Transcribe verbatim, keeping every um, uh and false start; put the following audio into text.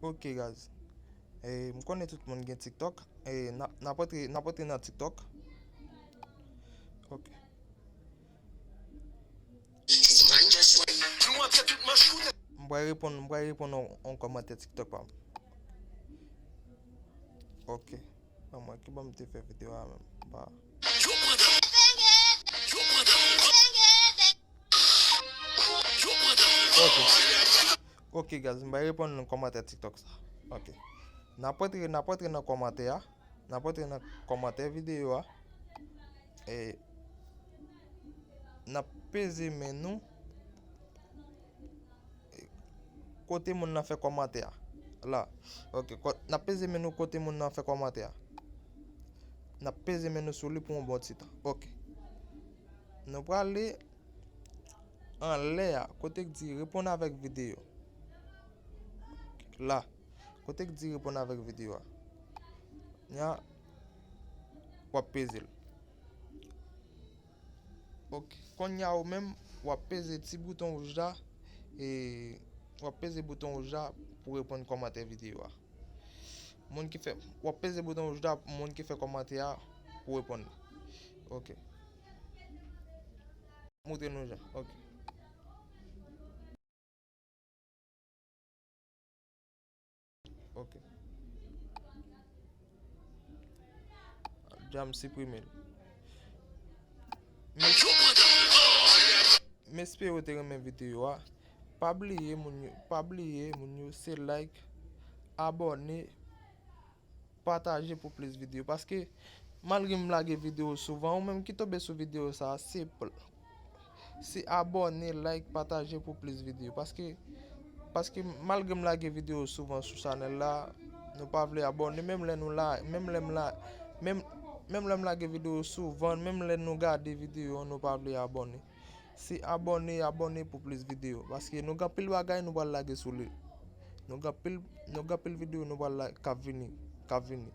Ok, guys. E, m konnen tout moun gen TikTok. E, n a, n ap antre, n ap antre nan TikTok. Ok. M pral reponn, m pral reponn yon, yon kòmantè TikTok pa m. Ok. Ban mwen, ki bò m te fè videyo a menm? Ba. Ok. Ok, guys, m pral reponn nan kòmantè TikTok sa. Ok. N ap antre, n ap antre nan kòmantè a. N ap antre nan kòmantè videyo a. E n ap peze men nou. Kote moun nan fè kòmantè a. La. Ok. Ko-, n ap peze men nou kote moun nan fè kòmantè a. N ap peze men nou sou li pou yon bon ti tan. Ok. Nou prale anlè a, kote k di reponn avèk videyo. La, kote k di reponn avèk videyo a. Nya, w ap peze l. Ok, kounye a ou menm, w ap peze ti bouton wouj la, e w ap peze bouton wouj la pou reponn kòmantè videyo a. Moun ki fè, w ap peze bouton wouj la, moun ki fè kòmantè a pou reponn li. Ok. Montre nou jan. Ok. Ok. Deja m siprime l. M, m espere w te renmen videyo a. Pa bliye moun yo, pa bliye moun yo, se like, abòne, pataje pou plis videyo. Paske malgre m lage videyo souvan, ou menm ki tonbe sou videyo sa, se pl-, se abòne, like, pataje pou plis videyo. Paske, paske malgre m lage videyo souvan sou chanèl la, nou pa vle abòne. Menm lè nou la, menm lè m la, menm, menm lè m lage videyo souvan, menm lè nou gade videyo, nou pa vle abòne. Se abòne, abòne pou plis videyo. Paske nou gen anpil bagay nou pral lage sou li. Nou gen anpil, nou gen anpil videyo nou pral la, k ap vini, k ap vini.